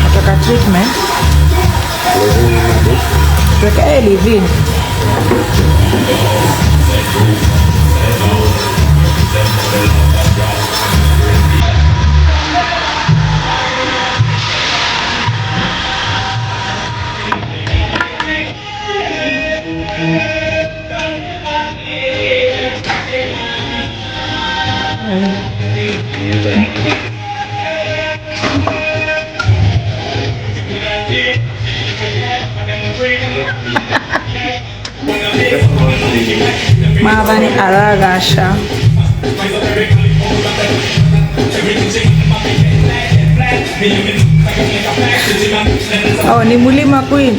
Nataka treatment. Tuweke leave-in. Mathani aragaca. Oh, ni Mulima Queen.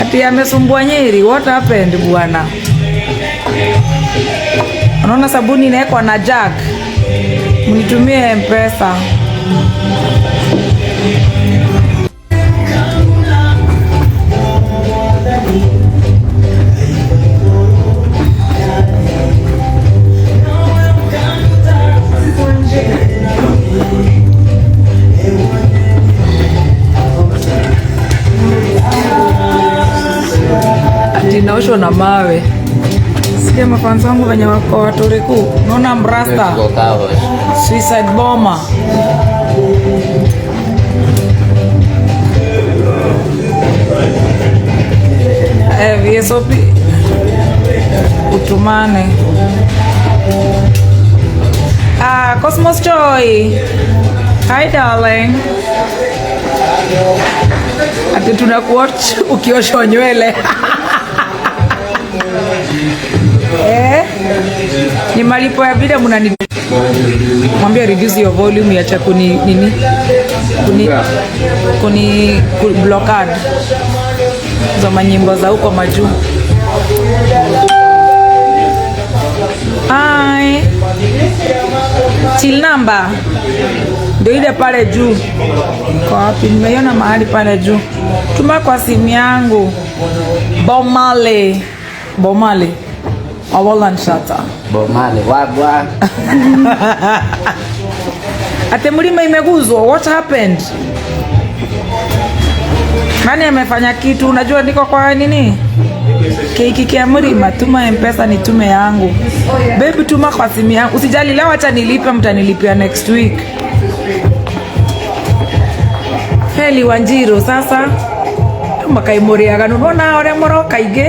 Ati amesumbua Nyeri. What happened bwana? Unaona sabuni inawekwa na jack. Mnitumie M-Pesa. Ati naoshwa na mawe. Sikia mafans wangu venye wako waturiku. Naona mrasta. Suicide bomber. VSOP utumane. Ah, Cosmos Joy. Hi darling. Ati tunakuwatch ukioshwa nywele. Eh? Ni malipo ya vile mnani mwambia reduce your volume ya cha kuni nini? Kuni blockade za manyimbo za huko majuu. Hi. Till number ndio ile pale juu. Kwa wapi? Nimeiona mahali pale juu. Tuma kwa simu yangu. Bomale. Bomale. Awalan shata. Bomale wagwa. Ate mlima imeguzwa. What happened? Nani amefanya kitu? Unajua niko kwa nini? Keki kia mlima, tuma M-Pesa nitume yangu. Baby, tuma kwa simu yangu. Usijali leo, acha nilipe, mtanilipia next week. Heli Wanjiru sasa makaimuriaga nona uria muroka ingi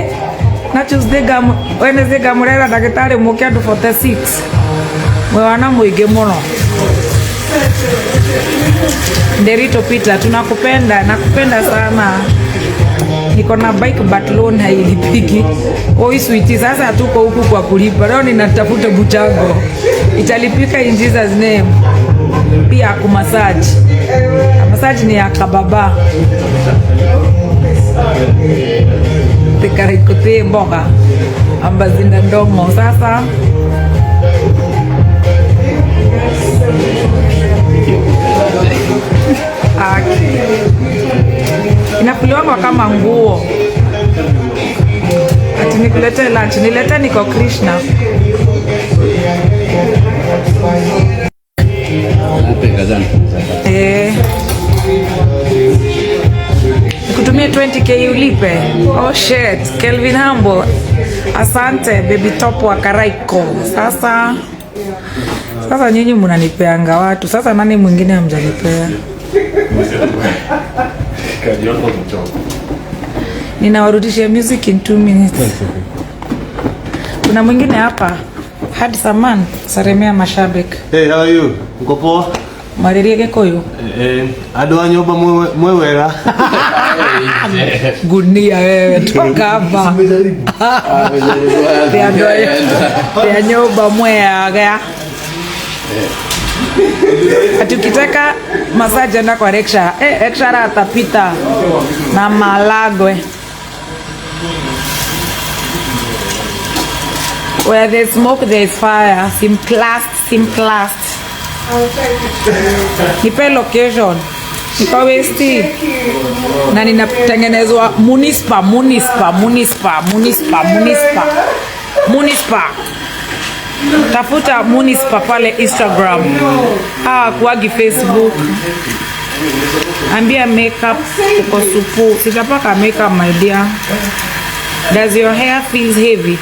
na Tuesday ngam Wednesday ngamurera ndagitari muke andu 46 mwe wana muingi muno. Nderito Peter, tunakupenda, nakupenda sana. Niko na bike but loan hailipiki. Oi sweetie, sasa hatuko huku kwa kulipa. Leo ninatafuta mchango. Italipika in Jesus name. Pia kumassage. Massage ni ya kababa. Tikarikuti mboga ambazinda ndongo sasa. Aki. Inafuliwangwa kama nguo. Ati nikulete lunch, nilete niko Krishna. Nikutumie 20K ulipe. Oh shit, Kelvin Humble. Asante baby top wa Karaiko. Sasa nyinyi mnanipeanga watu. Sasa nani mwingine hamjanipea? Ninawarudishia music in 2 minutes. Kuna mwingine hapa. Handsome man, salimia mashabiki. Hey, how are you? Mko poa? Maririe Gikuyu. Eh, andũ a nyũmba mwe wega. Gunia wewe, toka hapa. Ya nyumba mweaga. Ati ukitaka massage enda kwa lecturer. Eh, lecturer atapita na malagwe. Where there's smoke there is fire. Simplast, simplast. Nipe location. Niko Westi. Na ninatengenezwa Munispa, Munispa, Munispa, Munispa, Munispa. Munispa. Tafuta Munispa pale Instagram. Ah, kuagi Facebook. Ambia makeup uko supu. Sitapaka makeup, my dear. Does your hair feels heavy?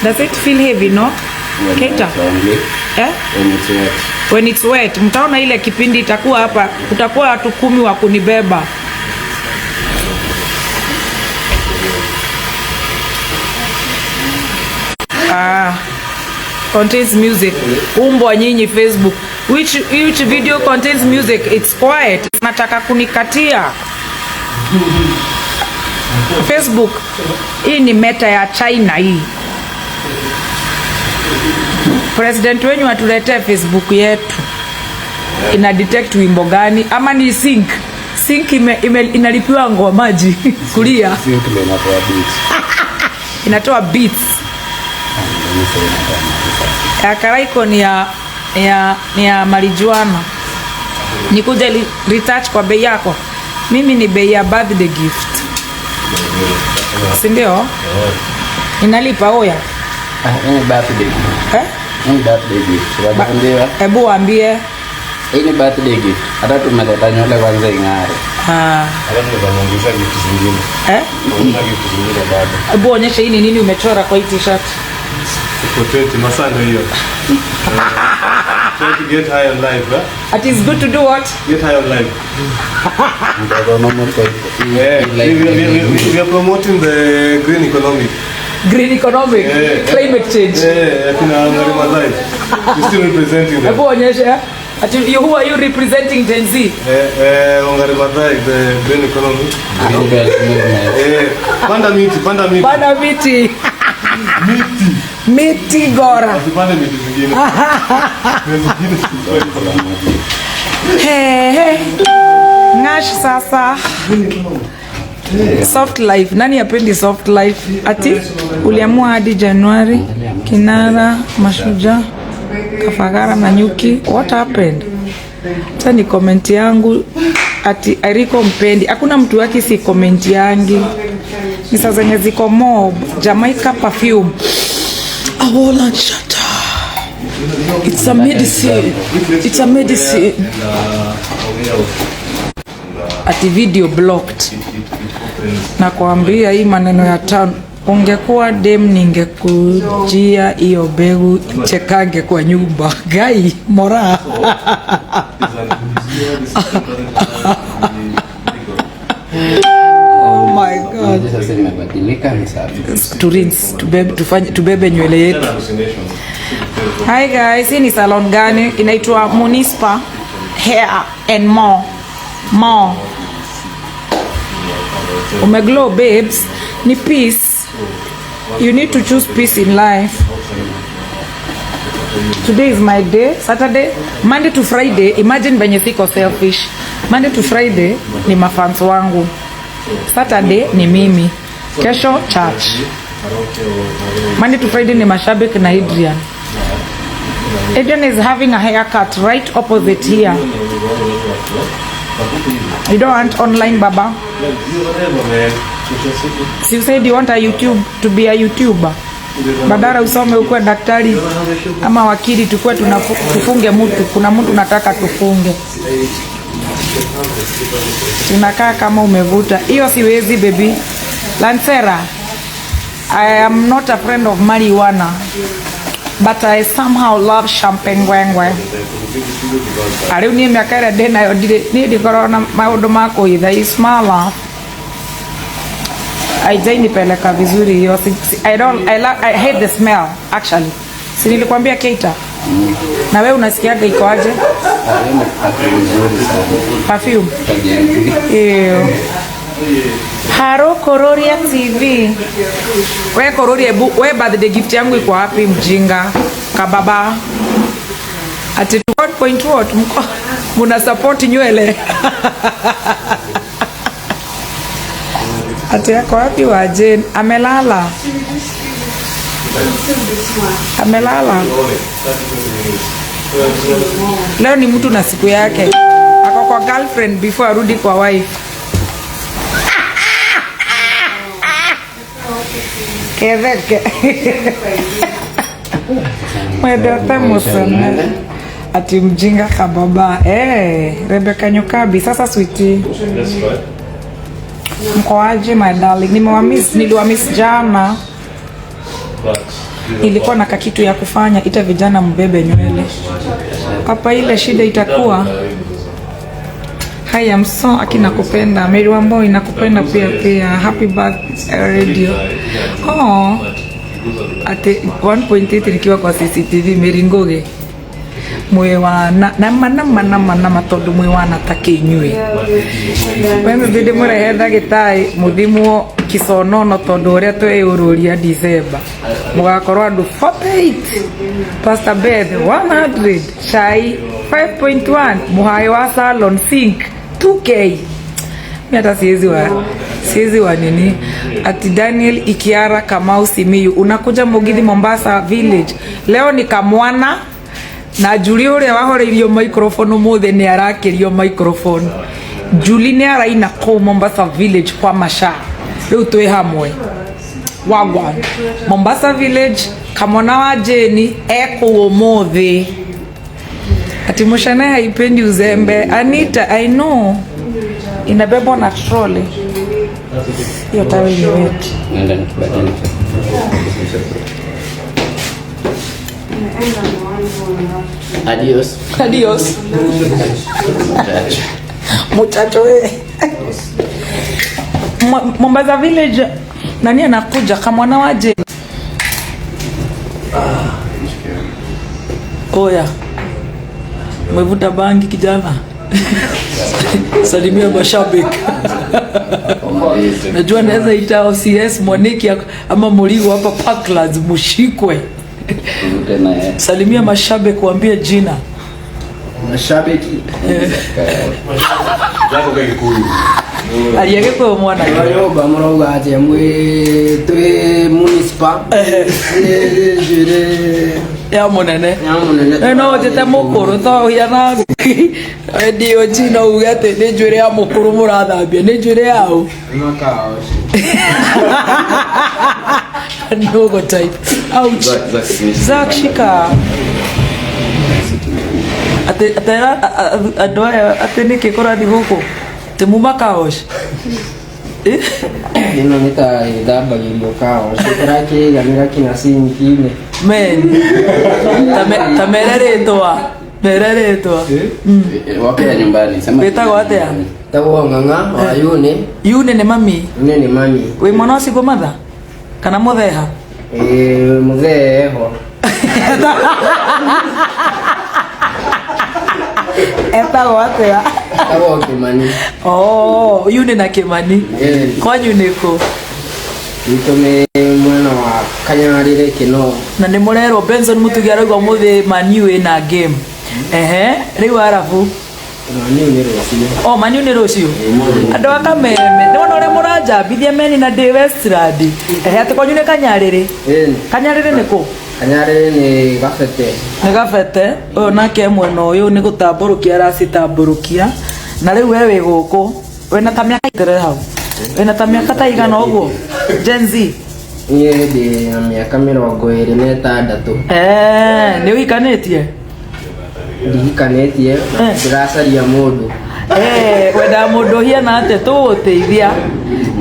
Does it feel heavy, no? Keta. Eh? When it's wet. When it's wet. Mtaona ile kipindi itakuwa hapa, kutakuwa watu 10 wa kunibeba. Contains music. Umbwa nyinyi Facebook. Which video contains music? It's quiet. Nataka kunikatia. Facebook. Hii ni meta ya China hii. President wenyu atuletee Facebook yetu. Ina detect wimbo gani? Ama ni sync? Sync inalipiwa ngoma maji kulia. Sync ndio inatoa beats. Inatoa beats. Ya Karaiko ni ya marijuana. Nikuje retouch kwa bei yako. Mimi ni bei ya birthday gift. Si ndio? Inalipa oya. Ni birthday gift. Eh? Ni birthday gift. Waambie. Hebu waambie. Hii ni birthday gift. Hata tumeleta nywele kwanza ing'are. Hata tunamuongezea gift zingine. Eh? Kuna gift zingine bado. Hebu onyesha hii ni nini umechora kwa hii t-shirt. Kwa 20 masaa ndio hiyo. Try to get high on life, eh? It is good to do what? Get high on life. Yeah, we are promoting the green economy. Green economic, yeah, climate change. Yeah, akina Wangari Maathai. We're still representing them. Hebu onyesha. Ati you, who are you representing, Gen Z? Wangari Maathai, the green economy. Green belt movement. Panda miti, panda miti. Panda miti. Miti. Miti gora. Usipande miti zingine. Hey, hey. Ngash sasa. Soft life. Nani hapendi soft life? Ati uliamua hadi Januari, Kinara, Mashujaa, Kafagara na Nyuki. What happened? Sasa ni comment yangu ati Eriko mpendi. Hakuna mtu wake si comment yangi. Ni saa zenye ziko mob. Jamaica perfume. Awola shut. It's a medicine. It's a medicine. Ati video blocked. Nakwambia hii maneno ya town. Ungekuwa dem ningekujia hiyo begu chekange kwa nyumba. Gai mora. Oh my God. Sasa imebadilika ni safi. To rinse, tubebe, tubebe nywele yetu. Hi guys, hii ni salon gani? Inaitwa Munispa Hair and More. More. Umeglow babes. Ni peace. You need to choose peace in life. Today is my day, Saturday, Monday to Friday. Imagine venye siko selfish. Monday to Friday ni mafans wangu. Saturday ni mimi. Kesho church. Monday to Friday ni mashabiki na Adrian. Adrian is having a haircut right opposite here. You don't want online, baba? So you said you want a YouTube to be a YouTuber. Badala usome ukuwe daktari ama wakili, tukue tufunge mtu. Kuna mtu nataka tufunge. Unakaa kama umevuta. Hiyo siwezi baby. Lancera, I am not a friend of marijuana, but I somehow love champagne. Ariu ni miaka ĩrĩa ndĩ nayo ndirĩ niĩ ndikoragwo na maũndũ ma kũhitha. Is my love. Haijainipeleka vizuri hiyo. I don't, I hate the smell actually. Si nilikwambia Keita? Na wewe unasikiaga iko aje? Ah, hiyo ni perfume nzuri sana. Perfume. Kwa Gen Z. Ew. Haro Kororia TV. We Kororia, ebu we birthday gift yangu iko wapi mjinga? Kababa. Ati 1 point what? Mko muna support nywele. Ati yako wapi wa Jane? Amelala. Amelala. Leo ni mtu na siku yake. Ako kwa girlfriend before arudi kwa wife. Ketheke. Mwendete musene. Ati mjinga kababa. Eh, Rebecca Nyokabi. Sasa sweetie. Mko aje my darling? Nimewamiss, niliwamiss jana. Nilikuwa na kakitu ya kufanya, ita vijana mbebe nywele. Hapa ile shida itakuwa. Haya mso aki nakupenda. Mary Wambo inakupenda pia pia. Happy birthday radio. Oh. Ate 1.8 nikiwa kwa CCTV Mary Ngugi. Mwiwana nama nama nama nama tondu mwiwana ta kinyue. We mũthĩ ndĩmũrehe ndagĩtarĩ mũthimwo kiconono tondu ũrĩa twĩyũrũria December mũgakorwo andũ 48 Pastor Beth 100 Shai 5.1 Muhae wa salon sink 2k. Mi hata siwezi wa nini ati Daniel Ikiara Kamau Simiyu unakuja Mugithi Mombasa Village leo ni kamwana na Julie uria wahoreirio microphone umuthi ni arakirio microphone. Julie ni araina kuu Mombasa Village kwa masha riu twi hamwe wagwan Mombasa Village kamwana wa Jeni ekuu umuthi ati mushane haipendi uzembe. Anita, I know inabebwa na trolley hiyo tawe ni wet. Nenda nikibadilisha. Adios. Adios. Muchacho. Muchacho we. Mombasa Village nani anakuja kamwana wa Jeni? Oya. Umevuta bangi kijana? Salimia mashabiki. Najua naweza ita OCS Mwaniki ama Muligo hapa Parklands mushikwe. Tuvute na yeye. Salimia mashabiki waambie jina. Mashabiki. Zako kwa Kikuyu. Aliagĩkũyũ mwana. Nyũmba mũrauga atĩa mwĩ twĩ municipal nĩ njuĩrĩ Ya mũnene. Ya mũnene. No njĩte mũkũrũ to hiana DOG no uge atĩ nĩ njuĩrĩ ya mũkũrũ mũrathambia nĩ njuĩrĩ yaũ. Makaoci. Nogo type. Ouch. Zack shika. Ate atera andũ aya atĩ nĩkĩ kũrathiĩ gũkũ atĩ muma kaosh. Ĩno nĩ ta ĩthambagĩrio kaoci ĩrakĩiganĩra kinya sinki-inĩ. Men ta mere rĩtwa mere rĩtwa. Wape ya nyumbani. Sema. Wĩtagwo atĩa? Tagwo Ng'ang'a wa Yune. Yune nĩ mami. Yune nĩ mami. Wĩ mwana ũcio matha kana mũtheha? Ĩĩ mũthee eho. Etagwo atĩa? Tagwo Kĩmani. Oh, Yune na Kĩmani. Ĩĩ. Kwanyu nĩ kũ? Gwitũ nĩ mwena wa Kanyarĩrĩ Kĩnoo. Na nĩ mũrerwo Benson Mutugi arauga ũmũthĩ Man U ĩna game. Ehe, rĩu arabu Maniu nĩ rũciũ. Oh, Man U nĩ rũciũ. Andũ a Kameme, nĩ wona ũrĩa mũranjambithia meni na ndĩ Westland. Ehe, atĩ kwanyu nĩ Kanyarĩrĩ. Ĩĩ. Kanyarĩrĩ nĩ kũ? Kanyarĩrĩ nĩ Gabete. Nĩ Gabete. Ũyũ nake mwena ũyũ nĩ gũtambũrũkia aracitambũrũkia. Na rĩu we wĩ gũkũ. Wĩna ta mĩaka ĩtere hau. Wĩna ta mĩaka ta igana ũguo? Gen Z. Niĩ ndĩ na mĩaka 26. Eh, nĩ ũhikanĩtie? Ndihikanĩtie, ndĩracaria mũndũ. Eh, wendaga mũndũ ũhiana atĩa tũgũgũteithia.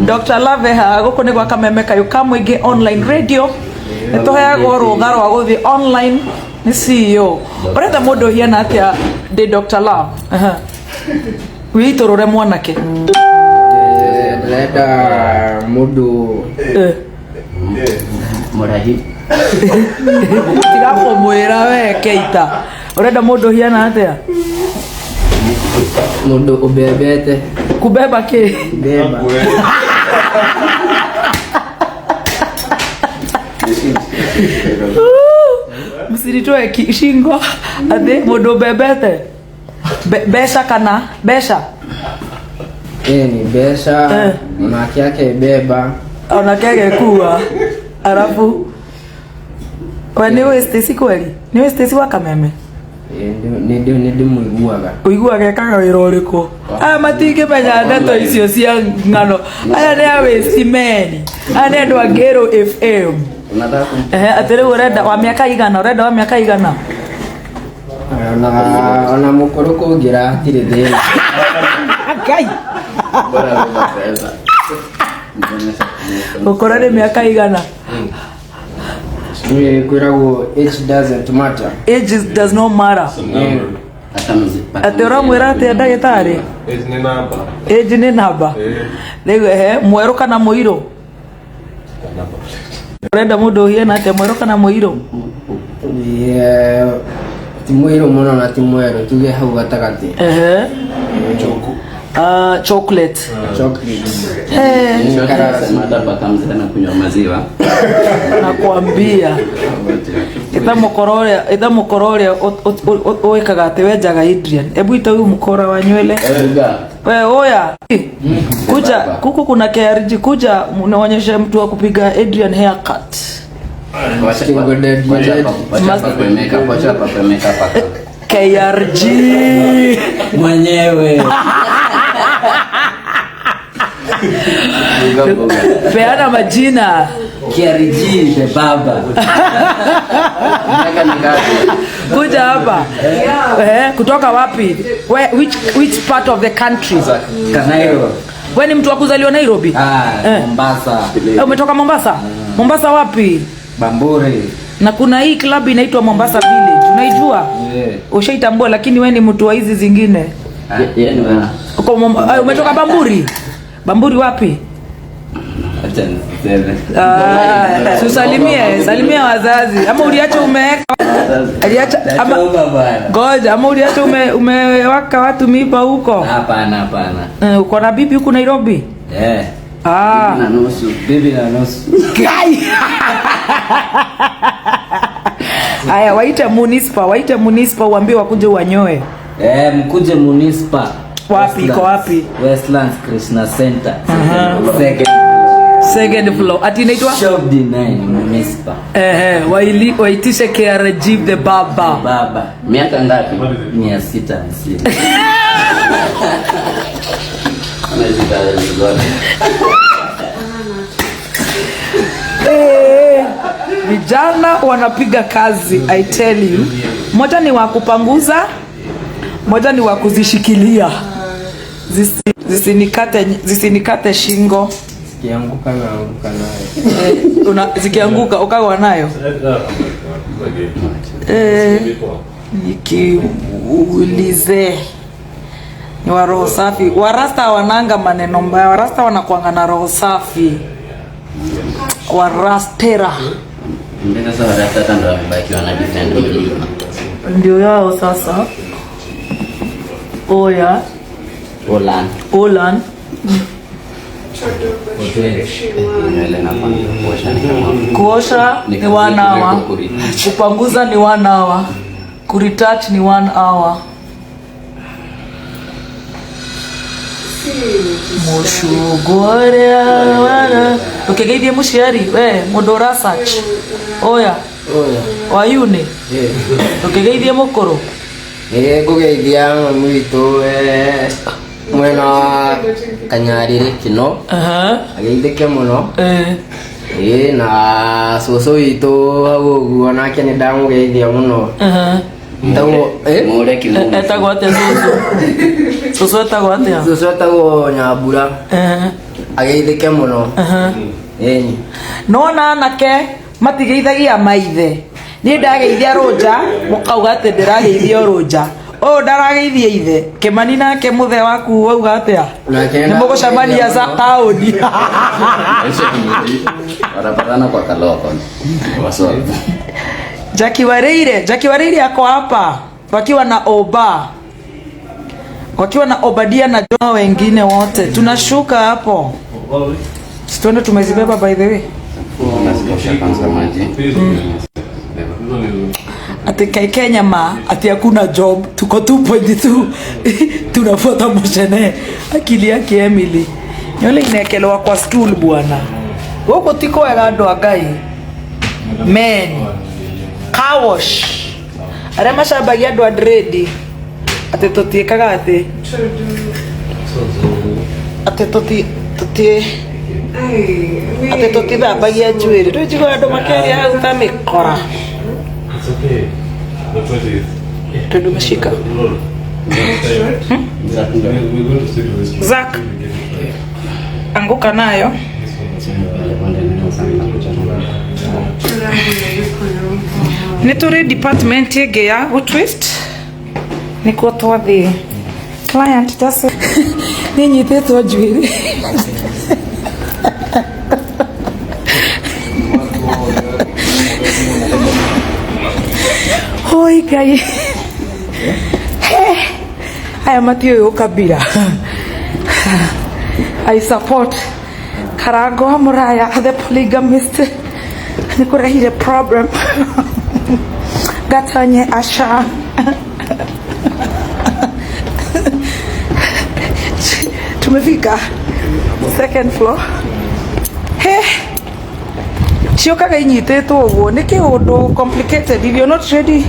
Dr. Love haha gũkũ nĩ gwa Kameme Kayũ ka Mũingĩ online radio. Nĩ tũheagwo rũtha rwa gũthiĩ online nĩ CEO. Ũrenda mũndũ ũhiana atĩa ndĩ Dr. Love? Aha. Wĩitũrũre mwanake. Ndĩrenda mũndũ Eh. Murahi. Tiga kũmwĩra we Keita. Ũrenda mũndũ ũhiana atĩa? Mũndũ ũbebete. Kubeba kĩ? Beba. Msinitoe shingo. Atĩ mũndũ ũbebete. Mbeca kana mbeca? Ni mbeca. Eh. Onake akebeba. Onake agekua. Arabu we nĩ ũĩ Stacy kweli? Nĩ ũĩ Stacy wa Kameme? Nĩ ndĩmũiguaga. Ũiguaga ekaga wĩra ũrĩkũ? Aya matingĩmenya ndeto icio cia ng'ano. Aya nĩ a waste men. Aya nĩ andũ a Ngĩrũ FM. Unataka kum Ehe, atĩ rĩu ũrenda wa mĩaka igana? Ũrenda wa mĩaka igana? Ona mũkũrũ kũngĩra hatirĩ thĩna. Ngai. Bora beba pesa. Ũkũrũ nĩ mĩaka igana? Nĩ kwĩragwo age doesn't matter. Age does not matter. Hata mzee. Atĩ ũramwĩra atĩa ndagĩtarĩ? Age nĩ namba. Age nĩ namba. Rĩu ehe, mwerũ kana mũirũ? Ũrenda mũndũ ũhiana atĩa, mwerũ kana mũirũ? Yeah, ti mũirũ mũno na ti mwerũ, tuge hau gatagatĩ. Ehe. Chocolate. Chocolate. Eh, Sema hata paka mzee anakunywa maziwa. Nakwambia. Ĩta mũkora ũrĩa, ĩta mũkora ũrĩa ũĩkaga atĩ wenjaga Adrian. Ebu ita huyu mkora wa nywele. Buga. We oya. Kuja kuku kuna KRG, kuja nionyeshe mtu wa kupiga Adrian haircut. Wacha pakwe makeup, wacha pakwe makeup paka. KRG mwenyewe. Buga buga. Peana majina. KRG the baba. Miaka ni ngapi? Kuja hapa. Kutoka wapi? Where, which part of the country? Kanairo. Wewe ni mtu wa kuzaliwa Nairobi? Mombasa. Umetoka Mombasa? Mombasa wapi? Bamburi. Na kuna hii club inaitwa Mombasa Village. Unaijua? Yeah. Ushaitambua, lakini wewe ni mtu wa hizi zingine. Yeye ni wa Uko umetoka Bamburi? Bamburi wapi? Acha niseme. Tusalimie, salimia wazazi. Ama uliacha umeweka? Aliacha ama Nachoma bwana. Ngoja, ama uliacha umewaka watu miba huko? Hapana, hapana. Uko na bibi huku Nairobi? Eh. Na nusu. Bibi na nusu. Kai. Aya, waite munispa, waite munispa uambie wakuje wanyoe. Mkuje munispa. Wapi, iko wapi? Westlands Krishna Center. Second. Second floor. Ati inaitwa? Shop D9 Munispa. Waitishe KRG the baba. Baba. Miaka ngapi? 650. Anazika zote. Vijana wanapiga kazi, I tell you. Moja ni wa kupanguza, moja ni wa kuzishikilia. Zisinikate shingo. Zikianguka na anguka nayo. Zikianguka ukagwa nayo. Nikiulize ni wa roho safi. Warasta wananga maneno mbaya. Warasta wanakuanga na roho safi. Warastera. Ndio sasa warasta hata ndio wamebaki wana defend mlima. Ndio yao sasa. Oya. Olan. Olan. Nywele na kuosha ni kama Kuosha ni 1 hour. Kupanguza ni 1 hour. Kuretouch ni 1 hour. Mushugore wana. Ukigeithie muciari we mundu ura search. Oya. Oya. Wayune. Ukigeithie mukuru. Ngugeithia mami witũ mwena wa Kanyarĩrĩ Kino. Ageithĩke mũno. Na cũcũ witũ hau ũguo nake nĩ ndamũgeithia mũno. Etagwo, Mũre kĩgumo. Etagwo atĩa cũcũ? Cũcũ etagwo atĩa? Cũcũ etagwo Nyambura. Ageithĩke mũno. Ĩni. Nona anake matigeithagia maithe. Niĩ ndageithia Rũnja, mũkauga atĩ ndĩrageithia Rũnja. Ũyũ ndarageithia ithe. Kĩmani nake mũthee waku wauga atĩa? Nake Nĩ mũgũcemania taũni. Wanapatana kwa Kaloko. Wasolve. Jackie Wareire, Jackie Wareire ako hapa wakiwa na Oba, wakiwa na Obadia na Joa wengine wote, tunashuka hapo. Si tuende tumezibeba by the way. Unazikosha kwanza maji. Ati kai Kenya ma ati hakuna job, tuko 2.2 tunafuata moshene. Akili yake Emily nywele inekelewa kwa stool bwana, gũkũ ti kwega andũ a Ngai. Men car wash arĩa macambagia andũ a dread atĩ tũtiĩkaga atĩ atĩ tũti tũti atĩ tũtithambagia njuĩrĩ. Rĩu njiguaga andũ makĩaria hau ta mĩkora. It's okay. The point is, Tondũ meshika. we're going to stick to this. Zack, anguka nayo. Nĩ tũrĩ department ĩngĩ ya gũtwist nĩkuo twathiĩ. Client just nĩ nyitĩtwo njuĩrĩ. Hoi Ngai. Aya matiũĩ ũkabira. I support Karango wa Muraya the polygamist nĩ kũrehire problem. Gatonye Asha. Tumefika second floor. He, ciũkaga inyitĩtwo ũguo nĩ kĩũndũ complicated. If you're not ready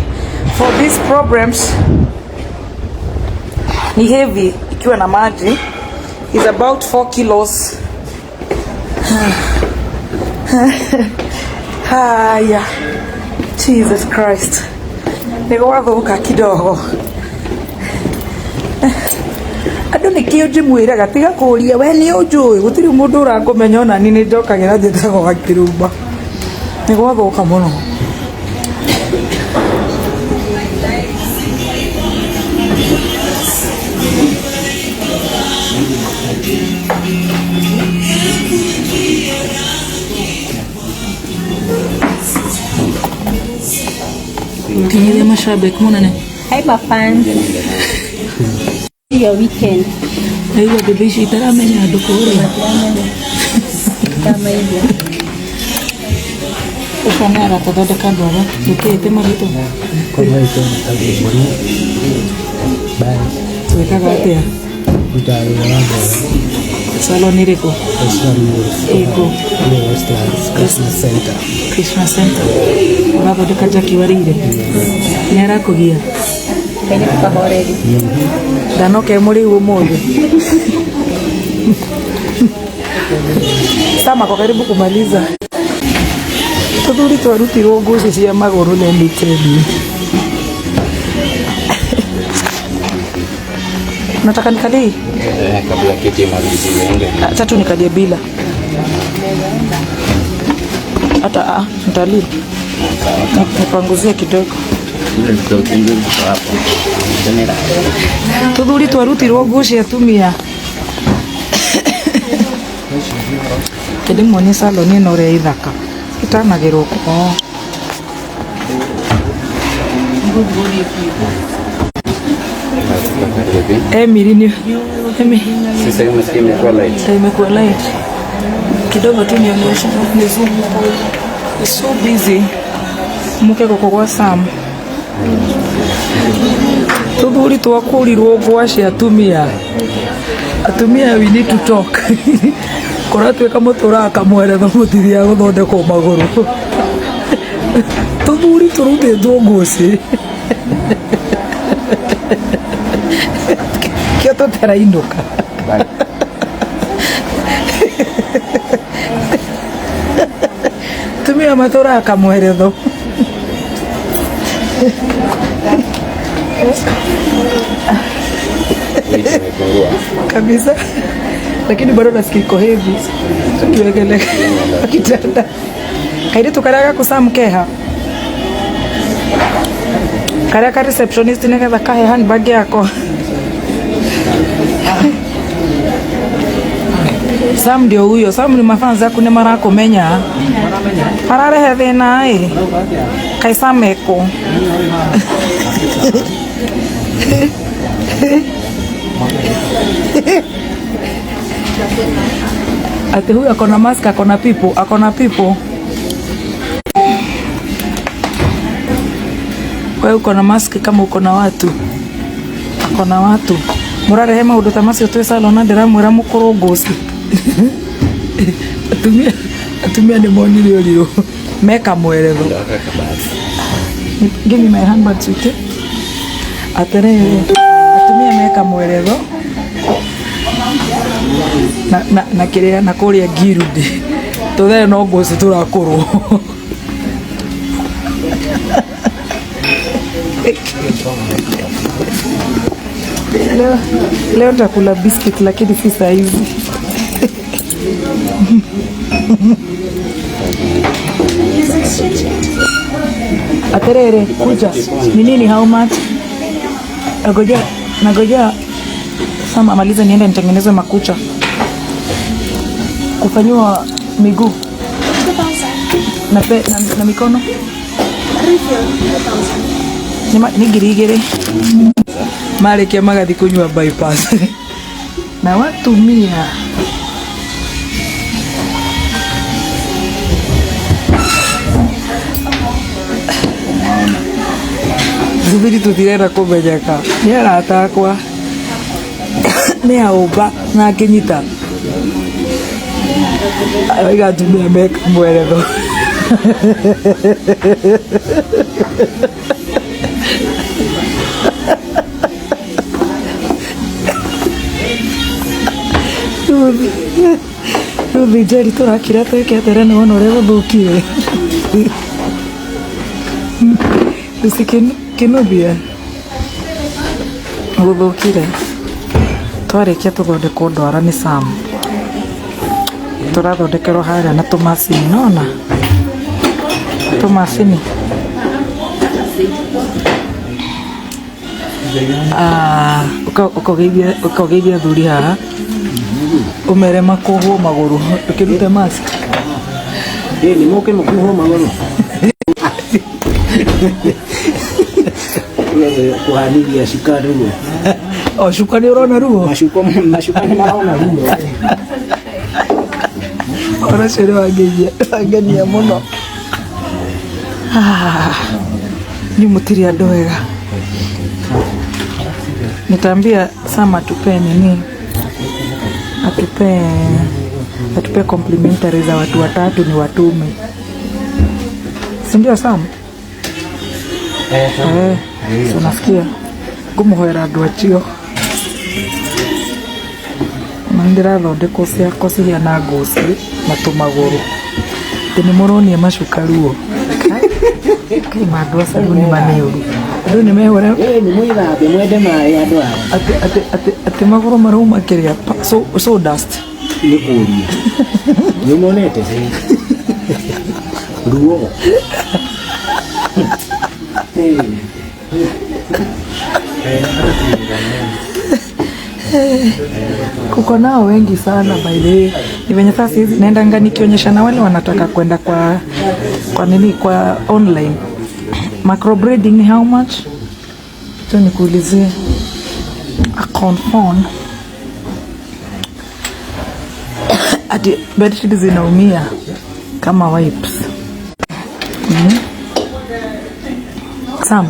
for these problems, ni heavy ikiwa na maji, is about 4 kilos. Haya, Jesus Christ, nĩ gwathuka kidogo. Andũ nĩkĩo njĩmwĩraga tiga kũria we nĩ ũnjũĩ, gũtirĩ mũndũ ũrakũmenya ona niĩ nĩ njokagĩra njĩtagwo Gakĩrumba. Nĩ gwathuka mũno. Kinyithia mashabiki munene. Hi, my fans. Your weekend. Naigua mbembe icio itaramenya andũ kũrĩa. Kama hivyo. Ũcio nĩ aratũthondeka ndwara ndũkĩte marĩtwa. Twĩkaga atĩa? Salon ĩrĩkũ? Ĩkũ? Christmas Center. Ũrathondeka Jackie Wareire? Nĩ arakũgia? Kaini tukahoreri. Ndanoka e mũrĩu ũmũthĩ. Sama kwa karibu kumaliza. Tũthuri twarutirwo nguci cia magũrũ let me tell you. Nataka nikalie hii? Eh, kabla kiti imaliziwe ende. Acha tu nikalie bila. Hata nitalii. Nipanguzie kidogo. Tuthuri twarutirwo nguci atumia. Kĩndĩmuonie salon ĩno ũrĩa ithaka. Ĩtanagĩrwo oh. Emily ni Emily. Sasa umesikia imekuwa light. Imekuwa light kidogo tu, nionyeshe ni zoom. It's so busy. Muke gũkũ gwa Sam. Tuthuri twakũrirwo ngwaci atumia. Atumia we need to talk. Kũratuĩka mũtũraga kamweretho mũtithiaga gũthondekwo magũrũ. Tuthuri tũrutĩtwo ngũci. Kĩo tũtarainũka. Tumia matũraga kamweretho. Imepungua. Kabisa, lakini bado nasikia iko heavy ukiwekelea kwa kitanda. Kairitu karia gaku Sam keha? Karia ka receptionist nĩgetha kahe handbag yakwa. Sam ndio huyo. Sam ni mafans aku nĩ marakumenya. Ararehe thĩna ĩ. Kaĩ Sam ekũ? Ati huyu akona mask, akona people, akona people. Wewe uko na mask kama uko na watu. Akona watu. Murarehe maundu ta macio twi salon na ndiramwira mukuru ngoci. Atumia nĩ monire ũrirũ. Meka mweretho. Give me my handbag, sweetie. Atĩrĩrĩ, atumia meka mweretho na kĩrĩa na kũrĩa Ngirudi tũthere no ngũci tũrakũrwo. Leo nitakula biscuit lakini si saa hizi. Aterere, kuja. Ni nini, how much? Nagoja Sam amalize niende nitengeneze makucha. Kufanyiwa miguu. Na mikono. Ni ngiri igĩrĩ. Marĩkia magathi kunyua bypass. Na watumia. Thubiri tutirenda kũmenyeka. Nĩ arata akwa. Nĩ aũmba na akĩnyita. Aiga atumia meka mweretho. Rĩu Njeri tũrakira twĩke atĩrĩ nĩ wona ũrĩa gũthũkire. Lucy Kinubia gũthũkire. Twarĩkia tũthondekwo ndwara nĩ Sam. Tũrathondekerwo harĩa na tũmacini nona. Tũmacini. Ũkageithia athuri haha. Umere makuhwo magũrũ. Ndũkĩrute mask. Nĩ mũke mũkuhwo magũrũ. Kuhanithia cuka ruo. O cuka nĩ ũrona ruo? Macuka nĩ marona ruo. Ona ũcio nĩ wangenia mũno. Ni mũtirĩ andũ wega. Nitaambia Sam atupee nini? Atupe complimentary za watu watatu ni watume. Si ndio Sam? So nasikia ngũmũhoera andũ acio. Na nĩndĩrathondekwo ciakwa cihiana ngũci na tũmagũrũ. Atĩ nĩ mũronia macuka ruo. Kai mandũ a saluni manĩũru. Andũ nĩ mehũre. Nĩ mwĩthambe mwende maĩ andũ aya. Atĩ magũrũ marauma kĩrĩa sawdust. Nĩ kũria. Nĩ monete? Ruo. Kuko nao wengi sana by the way. Ni venye sasa hizi naendanga nikionyesha na wale wanataka kwenda kwa nini kwa online. Microblading ni how much? Tu nikuulizie. Account phone. Ati bedsheet zinaumia kama wipes. Sam,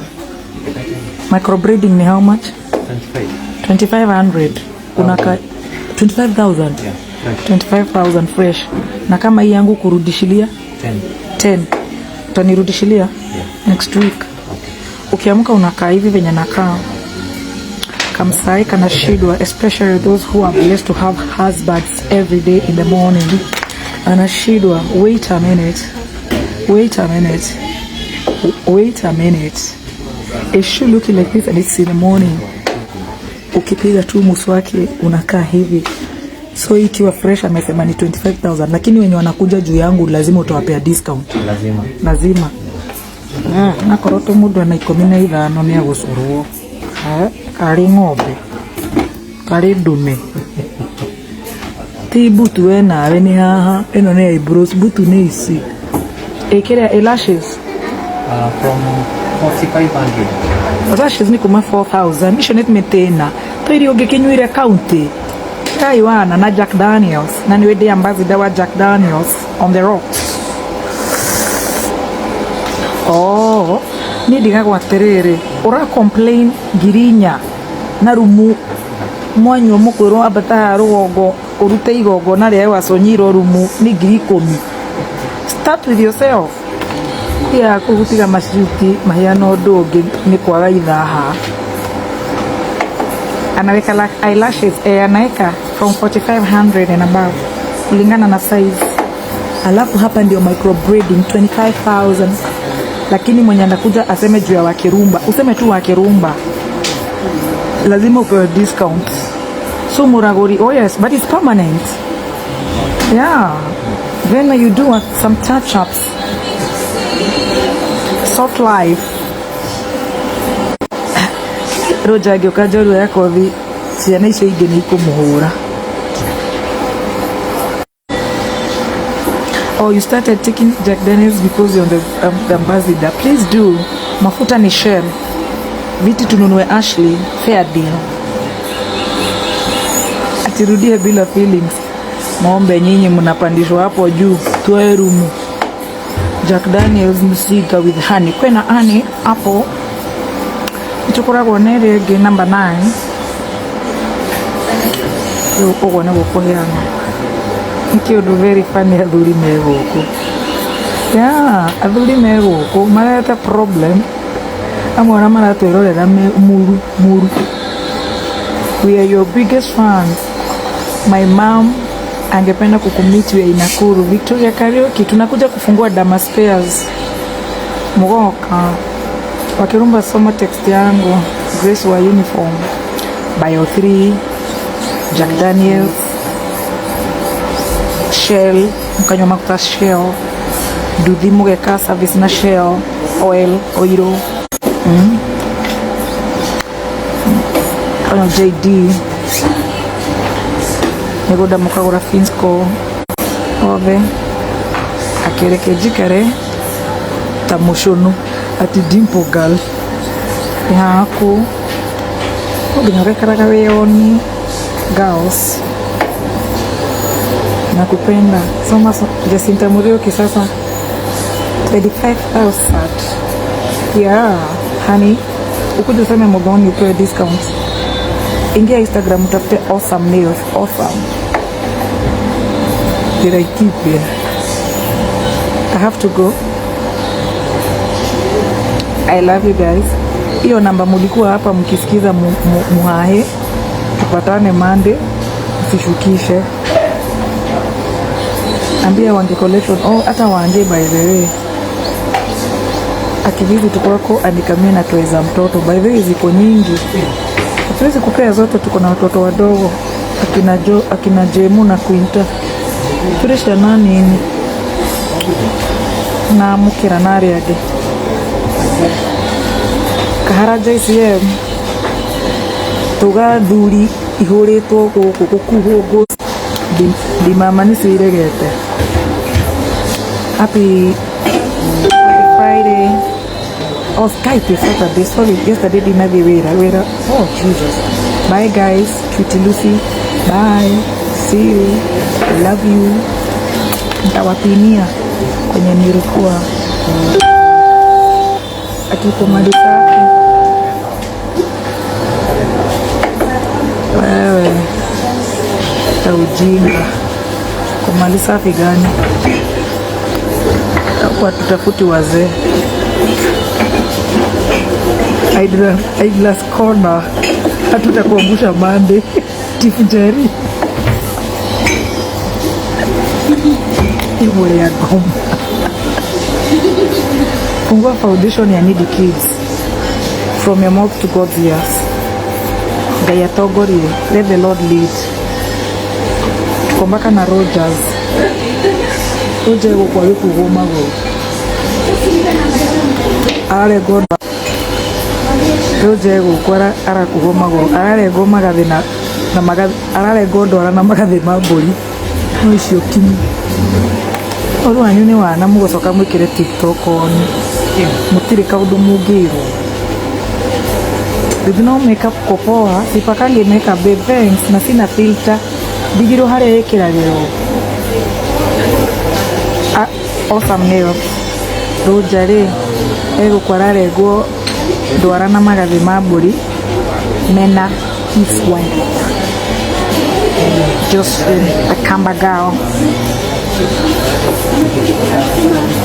microblading ni how much? 2500. Unaka 25,000. Yeah. 25,000 fresh. Na kama hii yangu kurudishilia 10. Utanirudishilia? Yeah. Next week. Okay. Ukiamka unakaa hivi venye nakaa. Kamsai kanashindwa, especially those who are blessed to have husbands every day in the morning. Anashindwa, wait a minute. Wait a minute. Wait a minute. Is she looking like this and it's in the morning? Ukipiga tu muswaki unakaa hivi. So ikiwa fresh amesema ni 25,000, lakini wenye wanakuja juu yangu lazima utawapea discount. Lazima. Lazima. Akorwo tũ mũndũ ena 15 nĩ agũcorwo. Karĩ ng'ombe, karĩ ndume. Ti mbutu we nawe nĩ haha, ĩno nĩ eyebrows, mbutu nĩ ici. Ĩkĩrĩa eyelashes. From 4500. Lashes nĩ kuma 4000, icio nĩ mĩtĩna. Tũirio ũngĩkĩnyuire county. Kaiwana na Jack Daniels, na nĩwe ndĩ ambassador wa Jack Daniels on the rocks. Oh, niĩ ndigagwo atĩrĩrĩ, ũra complain 4,000 na rumu mwanyua mũkwĩrwo ambata haha rũgongo ũrute igongona rĩa waconyirwo rumu nĩ 10,000. Start with yourself. Tiga kũgutiga macuti maheana ũndũ ũngĩ nĩ kwaga ithaha. Anaweka eyelashes, anaweka from 4500 and above kulingana na size. Alafu hapa ndio microblading 25,000. Lakini mwenye anakuja aseme juu ya Wakirumba, useme tu Wakirumba, lazima upewe discount. So muraguri, oh yes, but it's permanent. Yeah. Then you do some touch-ups. Soft life. Roger agĩũka njorua ya kothi, ciana icio ingĩ nĩ ikũmũhũra. Oh, you started taking Jack Daniels because you're the ambassador. Please do. Mafuta ni Shell. Viti tununue Ashley. Fair deal. Atirudie bila feelings. Ng'ombe nyinyi mnapandishwa hapo juu. Tuwe rumu. Jack Daniels msiga with honey. Kwena honey hapo. Tukoragwo na ĩrĩa ĩngĩ number 9. Rĩu ũguo nĩguo kũheana. Nĩ kĩũndũ very funny athuri me gũkũ. Yeah, athuri me gũkũ marete problem. Amwe arĩa maratwĩrorera me muru muru. We are your biggest fans. My mom angependa kukumeet, we are in Nakuru. Victoria Karaoke tunakuja kufungua Dama Spares. Mugoka. Wakirumba soma text yangu. Grace wa uniform. Bio 3, Jack Daniels, Shell, mkanywa maguta Shell, nduthi mugeka service na Shell, oil, oiro. Kanywa JD. Mĩgũnda mũkagũra Finsco othe. Akĩreke njikare ta mũcũnũ ati dimple girl. Nĩ haku no nginya ũgaikaraga wĩoni. Girls, nakupenda. Soma Jacinta Muriuki sasa 25,000. Yeah, honey, ukuja useme Muthoni upewe discount. Ingia Instagram utafute Awesome Nails, awesome. Did I keep here? I have to go. I love you guys. Hiyo namba mulikuwa hapa mkisikiza muhahe. Tupatane Monday, usishukishe. Ambia Wange collection. Oh, hata Wange by the way. Akivisit kwako anikamie na toys za mtoto. By the way ziko nyingi. Hatuwezi kupea zote, tuko na watoto wadogo. Akina Jo, akina Jemu na Quinta. Turesha nani na mukira na aria angĩ. Kahara JCM tuga thuri ihũrĩtwo gũkũ gũkuhwo ngũ ndimama nĩcio iregete. Happy Friday. Oh, Skype is Saturday. Sorry, yesterday ndinathiĩ wĩra wĩra. Oh Jesus. Bye guys. Cutie Lucy. Bye. See you. I love you. Nitawapinia kwenye nilikuwa. Atuko mali safi. Wewe ta ujinga. Kwa mali safi gani? Kwa tutafuti wazee. Idlers Corner. Hatutakuangusha Monday. Tifu Jerry. Igwe ya goma. Fungua foundation ya Needy Kids. From your mouth to God's ears. Ngai atongorie. Let the Lord lead. Tuko mpaka na Rogers. Roger gũkũ agĩkugwo magũrũ. Ararengwo Roger egũkũ arakuhwo magũrũ, ararengwo magathĩ na magathĩ, ararengwo ndwara na magathĩ ma mbũri. No icio kinyi. Ũru wanyu nĩ wana mũgũcoka mwĩkĩre TikTok on. Mũtirĩ kaũndũ mũngĩrwo. With no makeup kopoa, sipakangi makeup babe, thanks, na sina filter. Ndigirwo harĩa ĩkĩragĩrwo. Awesome nails. Roger rĩ, egũkũ ararengwo ndwara na magathĩ ma mbũri mena his wife Josephine Akamba girl.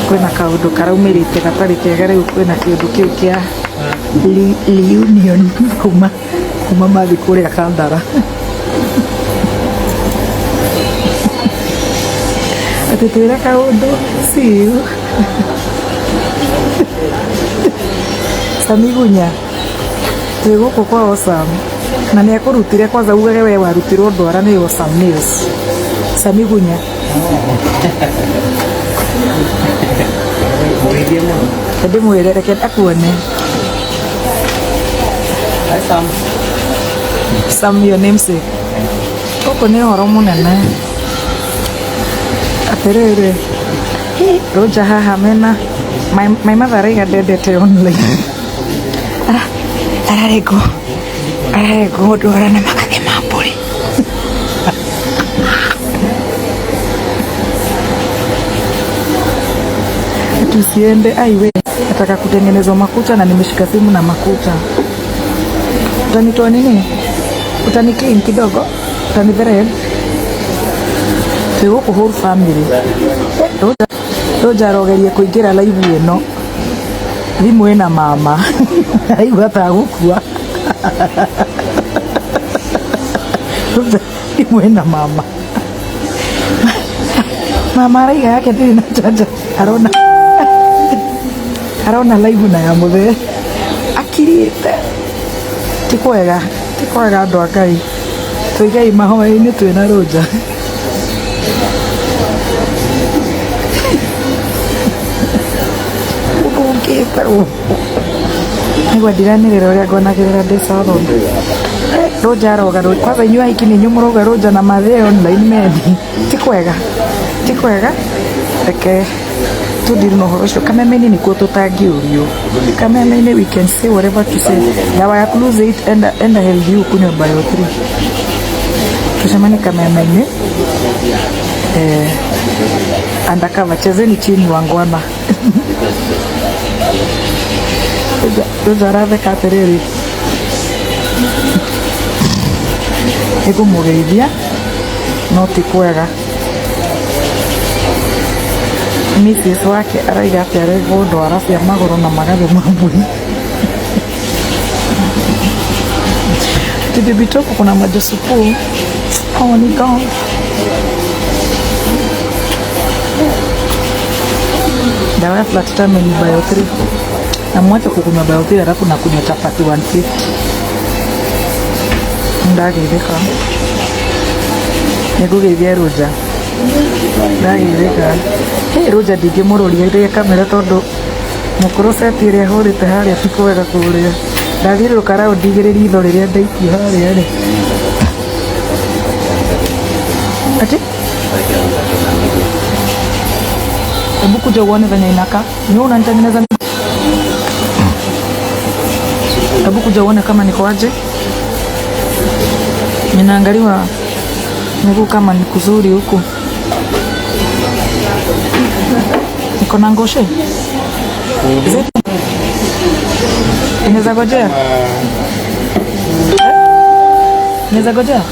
Kwĩna kaũndũ karaumĩrĩte gatarĩ kega rĩu, kwĩna kĩũndũ kĩu kĩa reunion kuma mathi kũrĩa Kandara. Atĩ twĩre kaũndũ, see you. Samigunya twĩ gũkũ kwa Awesome na nĩ akũrutire kwanza ugage we warutirwo ndwara nĩ Awesome Nails. Samigunya ndĩmwĩre, reke akuone. Hi Sam. Sam, your namesake. Gũkũ nĩ ũhoro mũnene. Atĩrĩrĩ, Roger haha mena my mother araiga ndendete online. Ararengwo ararengwo ndwara na magathĩ ma mbũri. Tusiende aiwe, nataka kutengenezwa makucha na nimeshika simu na makucha. Utanitoa nini? Utani clean kidogo? Utani thread? Twĩ gũkũ whole family. Roger arogeria kũingĩra live ĩno. Thimũ ĩna mama. Araigua ta gũkua. Roger, thimũ ĩna mama. Mama araiga yake ndĩrĩ na charger. Arona live na ya mũthee. Akirĩte. Ti kwega, ti kwega andũ a Ngai. Tũigei mahoya-inĩ twĩna Roger. Ũthũkĩte gũkũ. Nĩguo ndiranĩrĩra ũrĩa ngonagĩrĩra ndĩ salon. Roger aroga kwanza inyuĩ ahiki nĩ inyuĩ mũroga Roger na mathĩ online mendi. Ti kwega, ti kwega. Reke tũndiru na ũhoro ũcio. Kameme-inĩ nĩkuo tũtangĩũrio. Kameme-inĩ we can say whatever to say. Dawa ya lose weight, enda healthy ukunywe Bio 3. Tucemanie Kameme-inĩ. Undercover, chezeni chini wangwana. Roger aratheka atĩrĩrĩ, nĩngũmũgeithia no ti kwega. Mrs wake araiga atĩ arengwo ndwara cia magũrũ na magathĩ ma mbũri. Bibi Toko kuna majosupu. Oh, ni gone. Dawa ya flat tummy ni Bio 3. Na mwache kukunywa Bio 3 alafu na kunywa chapati 150. Ndageithĩka. Nĩngũgeithia Roger. Ndageithĩka. Hey, Roger ndingĩmũrũria ĩrĩa kamera tondũ mũkũrũ seti ĩrĩa hũrĩte harĩa ti kwega kũrĩa. Ndathiũrũrũka raundi igĩrĩ ritho rĩrĩa ndaikio harĩa rĩ. Ati? Hebu kuja uone venye inakaa. Ni wewe unanitengeneza. Hebu kuja uone kama niko aje. Ninaangaliwa miguu kama ni kuzuri huku. Niko na ngoshe. Zetu. Inaweza gojea? Inaweza gojea?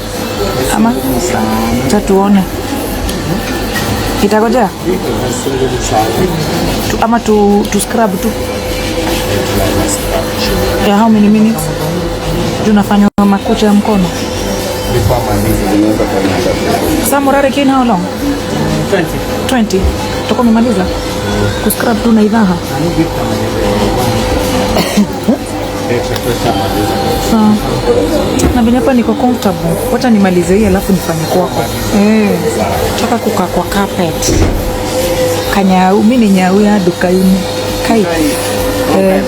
Ama? Acha tuone. Itagojea? Ama tu scrub tu. Yeah, how many minutes? Tunafanya makucha ya mkono. Sasa Murare kina how long? 20. 20. Tutakuwa tumemaliza. Kuscrub tu na idhaha. Sawa. Na venye hapa niko comfortable. Wacha nimalize hii alafu nifanye kwako. Choka kukaa kwa carpet. Kanyau, mimi ni nyau ya dukaini. Kai. Eh,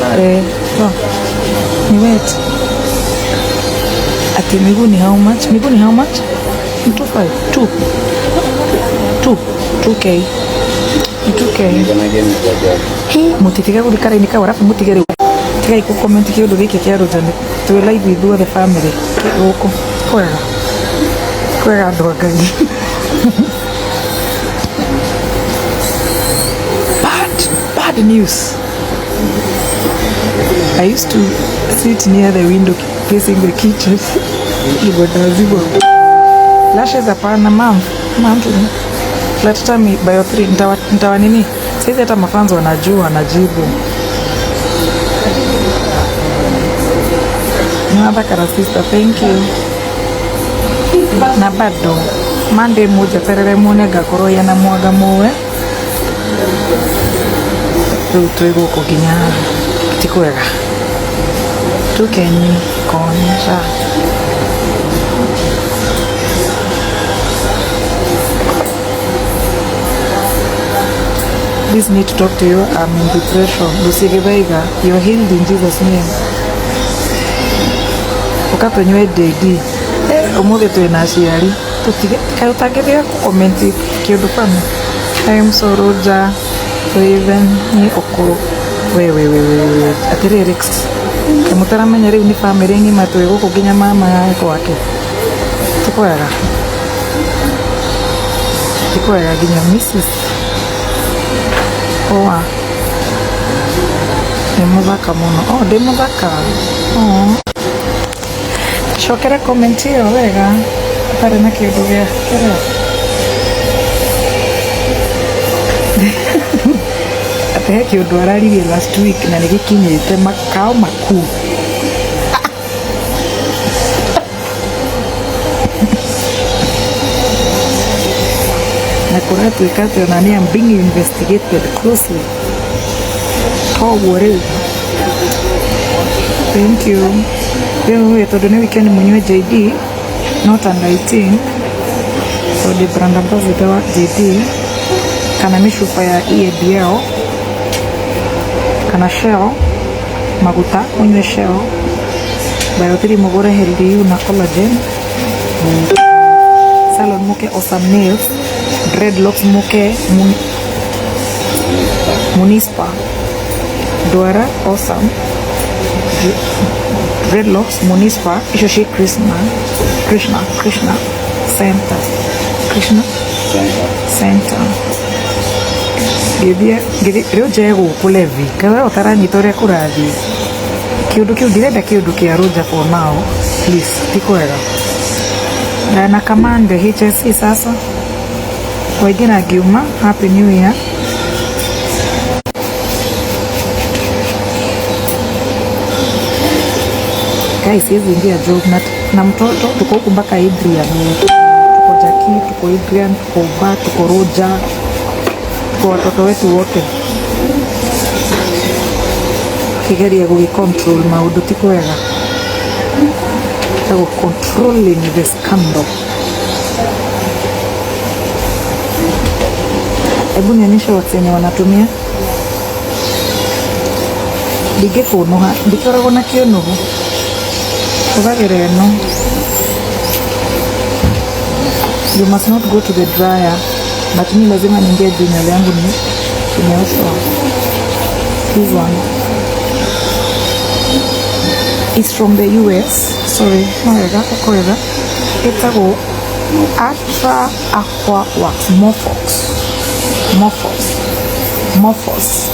toa. Ni wet. Ati miguu ni how much? Miguu ni how much? Ni 25. 2. 2. 2K. Ni 2K. Niko na game za ajabu. Hi, mutitige gũthikara inĩ kau arabu mũtige rĩu tigai gũ comment kĩũndũ gĩkĩ kĩa rũtani. Twĩ live ithuothe family gũkũ kwega kwega andũ a Ngai. Bad, bad news. I used to sit near the window facing the kitchen. Nilikuwa lashes hapana mam mam tu flat tummy bio 3 nitawa nini saizi hata mafanzo wanajua wanajibu. Niwathakara sister, thank you. Na bado Monday mujeterere muone ngakorwo yana mwaga muwe riu twi guku nginya ti kwega tukenyi konja. Please need to talk to you. I'm in depression. Lucy Githaiga, you're healed in Jesus' name. Ukatũnyue JD. Ũmũthĩ twĩna aciari. Tũtige kaĩ ũtangĩtiga gũ-comment kĩũndũ bani. I'm so Roger. Raven nĩ ũkũrũ. We we we we we. Atĩrĩrĩ mũtaramenya rĩu nĩ bamĩrĩ ng'ima twĩ gũkũ nginya mama gwake. Ti kwega. Ti kwega nginya Mrs. Oa. Nĩ mũthaka mũno. Oh, ndĩ mũthaka. Oh. Cokera comment ĩyo wega ũtarĩ na kĩũndũ gĩa kĩrĩa. Atĩ he kĩũndũ araririe last week na nĩ gĩkinyĩte makao makuu. Na kũratuĩka atĩ ona niĩ am being investigated closely. Koguo rĩu thank you. Rĩu ĩ tondũ nĩ weekend mũnyue JD not under 18 tondũ brand ambassador wa JD kana mĩcuba ya EABL kana Shell maguta mũnyue Shell Bio 3 mũgũre Healthy You na collagen salon muke awesome nails dreadlocks muke Munispa Dwara awesome dreadlocks Munispa icio ci Krishna Krishna Krishna Center Krishna Center ngĩthiĩ rĩu njoe gũkũ Levi kaĩ ũtaranyita ũrĩa kũrathiĩ kĩũndũ kĩu ndirenda kĩũndũ kĩa Roger for now please ti kwega na Kamande HSC sasa waingĩra ngiuma happy new year. Guys, siwezi ingia job na mtoto tuko huku mpaka Adrian. Tuko Jackie, tuko Adrian, tuko Uba, tuko Roger, tuko watoto wetu wote. Kigeria gũgĩ control maũndũ ti kwega. Ĩtagwo controlling the scandal. Hebu nionyeshe watu wenye wanatumia. Ndingĩkũnũha, ndikoragwo na kĩũnũhu. Hũthagĩra ĩno. You must not go to the dryer. But mi lazima niingie juu nywele yangu ni imeoshwa. This one is from the US. Sorry, no wega, kwega. Ĩtagwo Ultra Aqua Wax Morphox. Morphos. Morphos.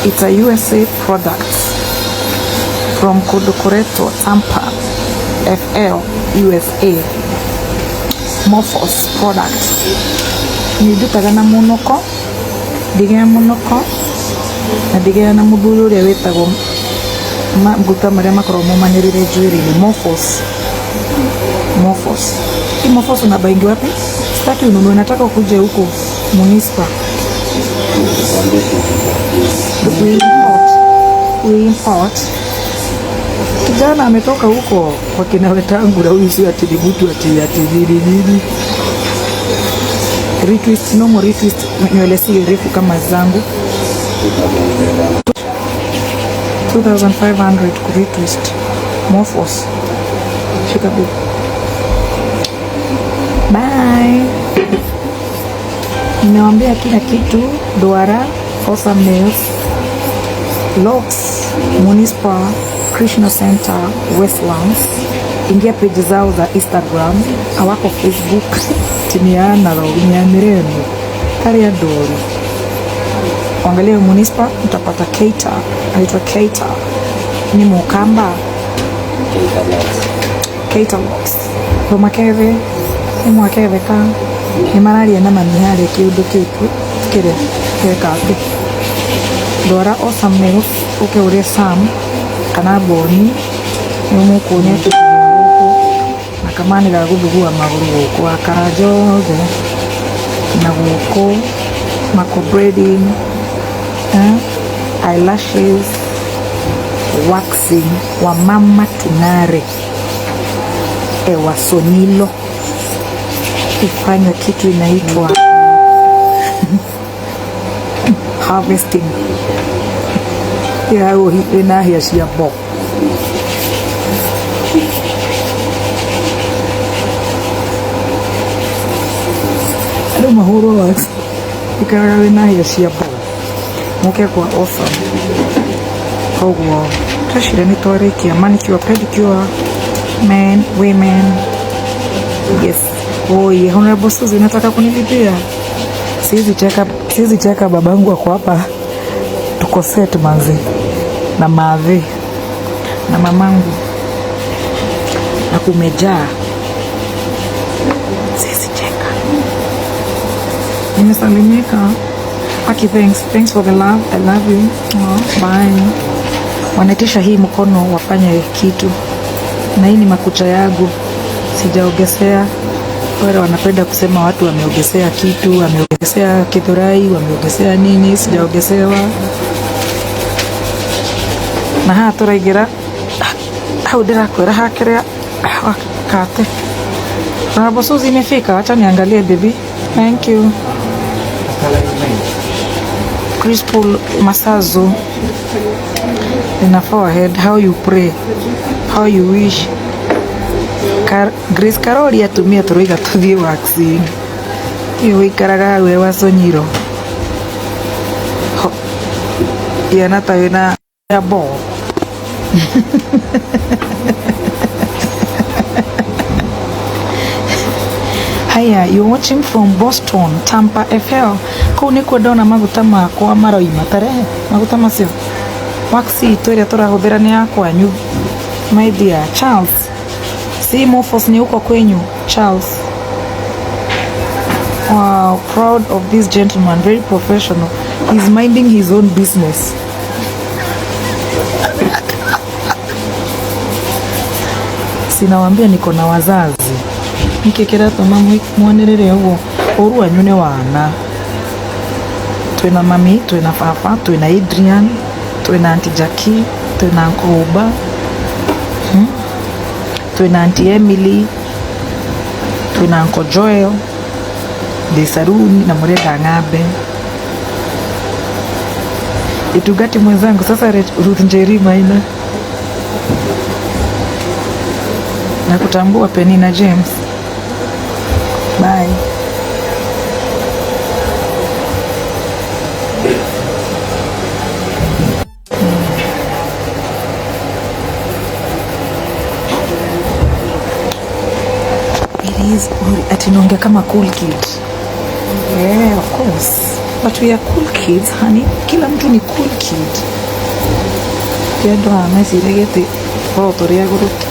It's a USA product from kũndũ kũretwo Tampa, FL, USA. Morphos product. Nĩ ndutaga na mũnũko, ndigĩa mũnũko na ndigĩa na mũthuri ũrĩa wĩtagwo maguta marĩa makoragwo momanĩrĩire njuĩrĩ-inĩ. Morphos. Morphos. Hii Morphos unabaingi wapi? Sitaki ununue, nataka ukuje huku Munispa. We import. We import. Kijana ametoka huko kwa kina Wetangula, huyu sio ati ni mtu ati ati nini nini. Retwist, no more retwist, nywele si refu kama zangu. 2500 kuretwist Morphos. Shika babe. Bye. Nimewambia kila kitu. Duara, Awesome Nails, Locks, Municipal, Krishna Center, Westlands. Ingia page zao za Instagram, hawako Facebook. Chini ya analog ni ya Mirembe. Kari ya Dori. Angalia Municipal, mtapata Keita, anaitwa Keita. Ni Mukamba. Keita Locks. Rũmakethe, nĩ mwakethe ka nĩ mararia na mami harĩa kĩũndũ kĩu kĩrĩa geka atĩ ndwara Awesome Nails ũke ũrĩe Sam kana Boni nĩ mũkuonia kĩndũ gĩa gũkũ na kamani ga gũthugua magũrũ gũkũ akara njothe na gũkũ mako braiding, eyelashes, waxing, wamama tung'are, ewasonilo ifanywe kitu inaitwa harvesting ya ina hĩa cia mbo. Andũ mahũrwo wax ikaraga wĩna hĩa cia mbo mũke kwa Awesome. Koguo tũcire nĩ twarĩkia manicure, pedicure, men, women. Yes. Oi, Honorable Suzy, unataka kunilipia? Siwezi cheka, siwezi cheka, babangu ako hapa. Tuko set manzi. Na mavi na mamangu. Na kumejaa. Siwezi cheka. Nimesalimika. Aki, thanks. Thanks for the love. I love you. Oh, bye. Wanaitisha hii mkono wafanye kitu. Na hii ni makucha yangu. Sijaogesea. Wale wanapenda kusema watu wameogesea kitu, wameogesea kithurai, wameogesea nini, sijaogesewa. Na haha tũraingĩra hau ndĩrakwĩra hakiria kate. Honorable Suzy imefika, acha niangalie baby. Thank you. Chris Paul Masazo in a forehead, how you pray, how you wish. Grace Karori atumia tũroiga tũthiĩ waxing. Ĩ wĩikaraga hau we waconyiro. Yana ta wĩna ya bo. Haya, you're watching from Boston, Tampa, FL. Kũu nĩkuo ndona maguta makwa maroima tarehe maguta macio. Wax itũ ĩrĩa tũrahũthĩra nĩ ya kwanyu. My dear Charles. Si Morphos ni huko kwenyu, Charles. Wow, proud of this gentleman, very professional. He's minding his own business. Sinawambia niko na wazazi. Nĩkĩ kĩratũma mwanĩrĩre ũguo? Ũru wanyu nĩ wana. Twĩna mami, twĩna baba, twĩna Adrian, twĩna Auntie Jackie, twĩna Uncle Uba, twĩna Auntie Emily, twĩna Uncle Joel, ndĩ saruni na mũrenda ng'ambe. Itungati mwenzangu sasa Ruth Njeri Maina. Na kutambua Penina James. Bye. It is ati naongea kama cool kid. Yeah, of course. But we are cool kids, honey. Kila mtu ni cool kid. Kĩa andũ aya meciragia atĩ korwo tũrĩ agũrũki.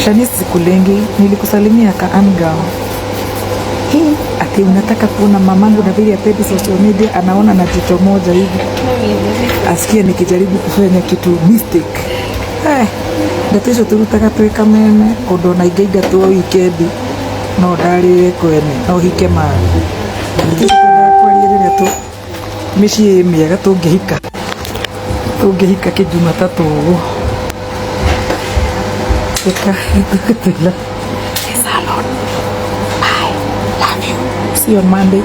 Shanice sikulengi, nilikusalimia ka Angao. Hii ati unataka kuona mamangu na vile apendi social media, anaona na jicho moja hivi. Asikie nikijaribu kufanya kitu mistake. Ndeto icio turutaga twĩ kameme kũndũ ona ingĩingatwo wikendi no ndarĩre kwene no hike mami. Ndeto icio twendaga kwaria rĩrĩa tũ mĩciĩ ĩ mĩega tũngĩhika. Tũngĩhika kĩjumatatũ ũguo. Salon. Bye. Love you. See you on Monday.